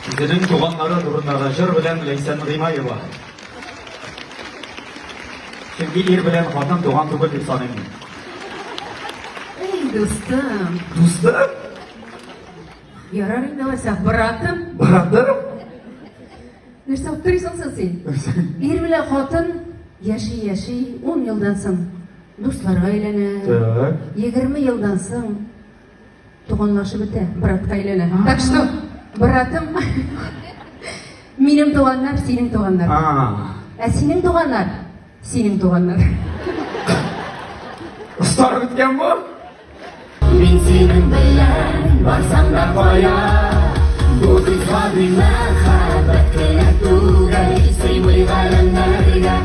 Үзенең туганнары турындагы җыр белән Ләйсән Гыймаева. Чөнки ир белән хатын туган түгел дип саныйм мин. Эй, дустым. Дустым? Ярар инде алайса, братым. Братым? Нәрсә аптырыйсың соң син? Ир белән хатын яши-яши 10 елдан соң дусларга әйләнә. Так. 20 елдан соң туганлашып бетә, братка әйләнә. Так что, братым, минем туганнар, синең туганнар. Ә синең туганнар, синең туганнар. Остар беткән бу. Мин синең белән барсам да кая, Бу хис гади мәхәббәт кенә түгел, Сыймый галәмнәргә.